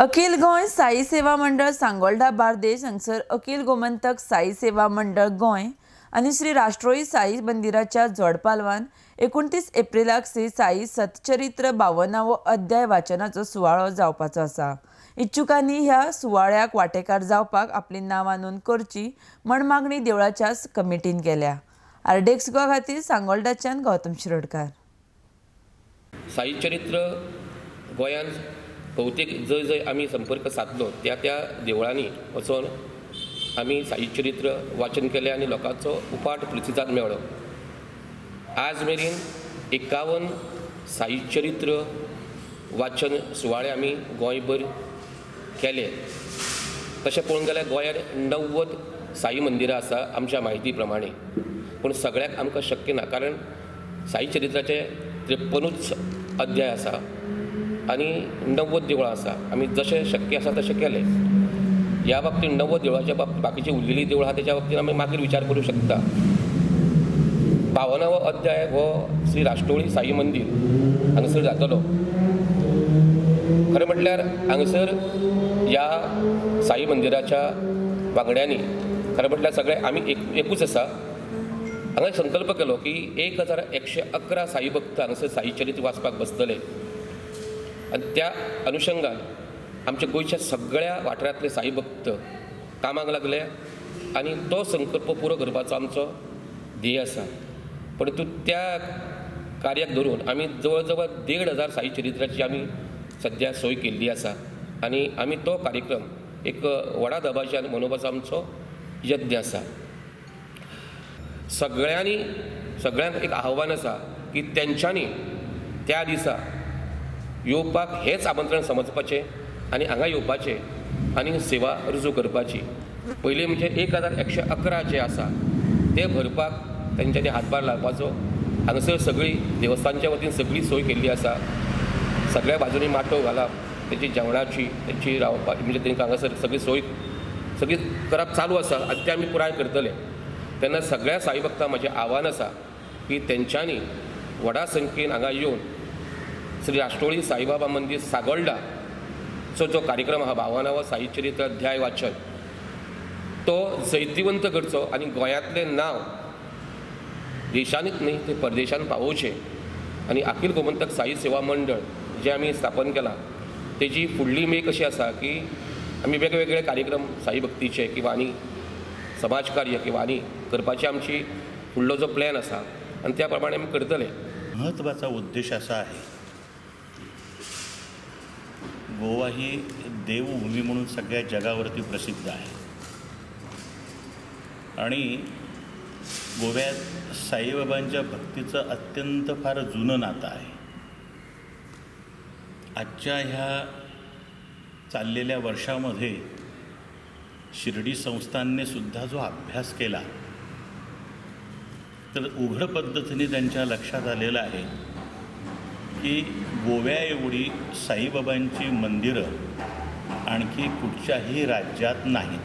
अखिल गोंय साई सेवा मंडळ सांगोल्डा बार्देश हांगसर अखिल गोमंतक साई सेवा मंडळ गोंय आनी श्री राष्ट्रोळी साई मंदिराच्या जोडपालवान 29 एप्रिलाक श्री साई सतचरित्र 52वो अध्याय वाचनाचो सुवाळो जावपाचो आसा. इच्छुकांनी ह्या सुवाळ्याक वांटेकार जावपाक आपली नांवां नोंद करची म्हण मागणी देवळाच्या कमिटीन केल्या. आरडीएक्स गोवा खातीर सांगोल्डाच्यान गौतम शिरोडकार. साई चरित्र गोंयांत भोवतेक जंय जंय आमी संपर्क सादलो त्या त्या देवळांनी वचोन आमी साई चरित्र वाचन केलें आनी लोकांचो उपाट प्रतिसाद मेळ्ळो. आज मेरेन 51 साई चरित्र वाचन सुवाळे आमी गोंयभर केले. तशें पळोवंक गेल्यार गोंयांत 90 साई मंदिरां आसा आमच्या म्हायती प्रमाणे, पूण सगळ्याक आमकां शक्य ना, कारण साई चरित्राचे 53 अध्याय आसा आनी 90 देवळां आसा. आमी जशें शक्य आसा तशें केलें. ह्या बाबतींत 90 देवळाच्या बाबतींत बाकीची उरलेली देवळां आसा तेच्या बाबतींत आमी मागीर विचार करूं शकता. 52वो अध्याय हो श्री राष्ट्रोळी साई मंदीर हांगासर जातलो. खरें म्हटल्यार हांगासर ह्या साई मंदिराच्या वांगड्यांनी खरें म्हटल्यार सगळे आमी एकूच आसा. हांगा संकल्प केलो की 1111 साई भक्त हांगासर साई चरित्र वाचपाक बसतले आनी त्या अनुशंगान आमच्या गोंयच्या सगळ्या वाठारांतले साई भक्त कामाक लागले आनी तो संकल्प पुरो करपाचो आमचो ध्येय आसा. परंतु त्या कार्याक धरून आमी जवळ जवळ 1500 साई चरित्राची आमी सद्या सोय केल्ली आसा आनी आमी तो कार्यक्रम एक व्हडा दबाज्यान मनोवपाचो आमचो यत्न आसा. सगळ्यांनी सगळ्यांक एक आव्हान आसा की तेंच्यांनी त्या दिसा येवपाक हेंच आमंत्रण समजपाचें आनी हांगा येवपाचें आनी सेवा रुजू करपाची. पयलीं म्हणजे 1111 जे आसा ते भरपाक तेंच्यांनी हातभार लावपाचो. हांगासर सगळी देवस्थानच्या वतीन सगळी सोय केल्ली आसा. सगळ्या बाजूंनी माटोव घाला, तेंची जेवणाची, तेंची रावपाची, म्हणजे तेंकां हांगासर सगळी सोय सगळी करप चालू आसा आनी तें आमी पुराय करतले. तेन्ना सगळ्या साई भक्तांक म्हजें आव्हान आसा की तेंच्यांनी व्हडा संख्येन हांगा येवन श्री राष्ट्रोळी साईबाबा मंदीर सागोल्डा सो जो कार्यक्रम आहा 52वो साई चरित्र अध्याय वाचन तो जैतिवंत करचो आनी गोंयांतलें नांव देशांनीच न्ही ते परदेशांत पावोवचें. आनी अखिल गोमंतक साई सेवा मंडळ जें आमी स्थापन केलां तेजी फुडली मेक अशी आसा की आमी वेगवेगळे कार्यक्रम साई भक्तीचे किंवा आनी समाज कार्य किंवा आनी करपाची आमची फुडलो जो प्लॅन आसा आनी त्या प्रमाणे आमी करतले. म्हत्वाचा उद्देश असा आहे, गोवा ही देवभूमी म्हणून सगळ्या जगावरती प्रसिद्ध आहे आणि गोव्यात साईबाबांच्या भक्तीचं अत्यंत फार जुनं नातं आहे. आजच्या ह्या चाललेल्या वर्षामध्ये शिर्डी संस्थानने सुद्धा जो अभ्यास केला तर उघड पद्धतीने त्यांच्या लक्षात आलेलं आहे की गोव्याएवढी साईबाबांची मंदिरं आणखी कुठच्याही राज्यात नाहीत.